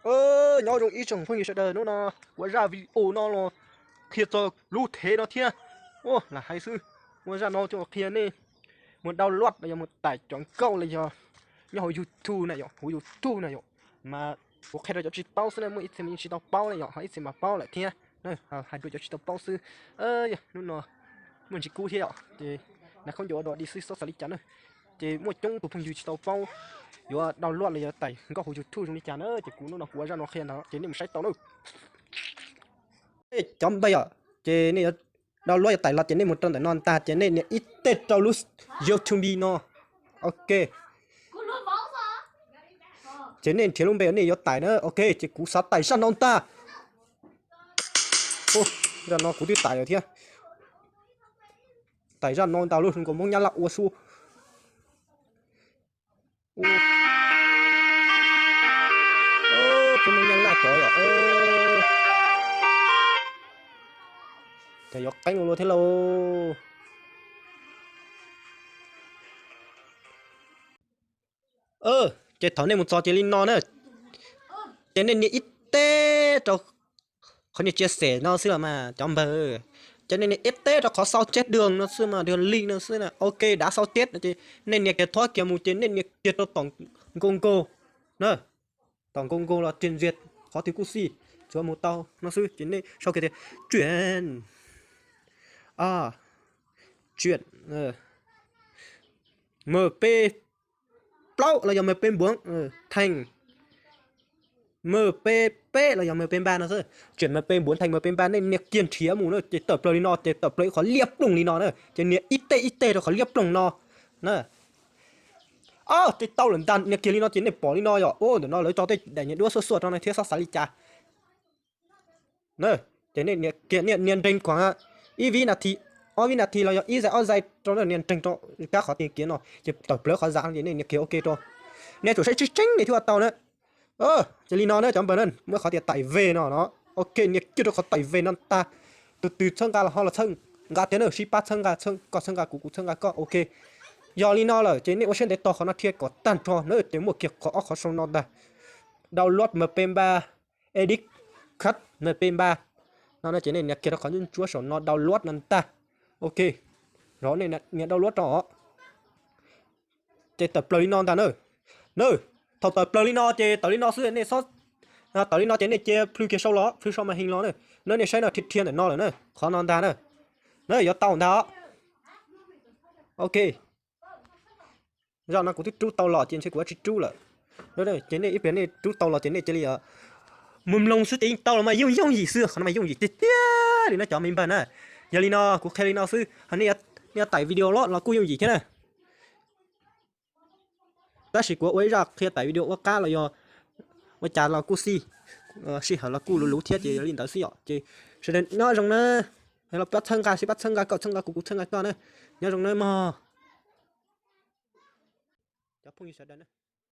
Nyob zoo ib tsoom phooj ywg sawv daws, hnub no ua zaj video no los qhia txog lub thev no thiab. Ua lam hais xwb, ua zaj no coj qhia nej mus download los yog mus tải cov nkauj los yog nyob hauv YouTube na yom, hauv YouTube na yom. Mas kuv qhia rau cov tsis paub xwb na, muaj ib txhia tsis tau paub na yom, ho ib txhia mas paub lawm thiab. Hais rau cov tsis tau paub xwb. Hnub no muaj ntsis kub thiab yom, ces hnav khaub ncaws ua dog dig xwb, txhob xav li cas na. Ces muaj coob tus phooj ywg tsis tau paub yuav download los yog tải nkauj hauv YouTube zoo li cas na, ces kuv hnub no kuv ua zaj no qhia ntawd ces nej mus saib tau na. Cov npawg yom, ces nej yuav download yuav tải los ces nej mus rau ntawm no ntag ces nej nias ib teg rau lub YouTube no. Ok. Ces nej nrhiav lub npe uas nej yuav tải na. Ok, ces kuv xav tải zaj no ntag. Zaj no kuv twb tải lawm thiab. Tải zaj no ntag lauj, zoo nkaus Hmoob Nyab Laj ua su. Peb Hmoob Nyab Laj cov yom. Ces yuav qeeb ua luaj thiab lauj. Ces thaum nej mus txog ces li no na, ces nej nias ib teg rau qhov nias chia sẻ no xwb los mas cov npawg. Ces nej nias ib teg rau qhov sau chết đường no xwb mas, đường link no xwb na. Ok, đã sau chết ces nej nias kiag thob kiag mus ces nej nias kiag rau tom nkaus nkaus na, tom nkaus nkaus los trên duyệt, qhov twg kuj xij, tsuav mus tau no xwb ces nej sau kiag tias chuyển, chuyển MP plaub los yog MP bốn thành MP peb los yog MP ba no xwb, chuyển MP bốn thành MP ba, nej nias kiag nrhiav mus na ces tawm plaws li no, ces tawm plaws ib qhov liab ploog li no na, ces nias ib teg ib teg rau qhov liab ploog no na. Ces tau lawm ntag, nias kiag li no ces nej pom li no yom. Ua ntawm no lawv tso tej daim niag duab xuaj xuaj rau no thiab, txhob xav li cas. Ces nej nias nreeg khuam ib vib nas this, ob vib nas this los yog ib zais ob zais rau, nias nreeg rau kab qhov tìm kiếm no ces tawm plaws qhov zav no ces nej nias kiag ok rau. Nej tsum saib tseeb tseeb nej thiaj ua tau na. Ces li no na cov npawg na, muaj qhov tias tải về no no. Ok, nias kiag rau qhov tải về no ntag. Tus twg txhawb nqa los ho los txhawb nqa thiab na, sib pab txhawb nqa, koj txhawb nqa kuv, kuv txhawb nqa koj. Ok, yog li no lawm ces nej ua siab ntev tos qhov no thiab kom tag nrho na, ces muaj kiag qhov ob qhov sau no ntag. Download MP ba, edit cut MP ba no ces nej nias kiag rau qhov ntsuab saum no download no ntag. Ok, rau nej nias download rau os. Ces tawm plaws li no ntag na. Na, thaum tawm plaws li no ces tawm li no xwb, nej txhob, tawm li no ces nej cia plhws kiag sau los, plhws sau màn hình los na. Na nej saib no, dhia dhia ntawm no lawm na, qhov no ntag na. Na yuav tau ntag os. Ok, zaj no kuv twb rub tau los ces ntshe kuv yuav tsis rub lawm. Ces nej ib pliag nej rub tau los ces nej cia li mus mloog xwb ces yeej tau los mas yooj yooj yim xwb, qhov no mas yooj yim tiag tiag li no cov me npawg na. Yog li no kuv qhia li no xwb, nej tải video los los kuj yooj yim thiab na. Tab sis kuv ua ib zaj qhia tải video ua qab los yog ua cas los kuj xij, sij hawm los kuj luv luv thiab ces yog li ntawd xwb yom. Ces sawv daws nyob zoo na, los pab txhawb nqa, sib pab txhawb nqa, koj txhawb nqa kuv, kuv txhawb nqa koj na. Nyob zoo na mog cov phooj ywg sawv daws na.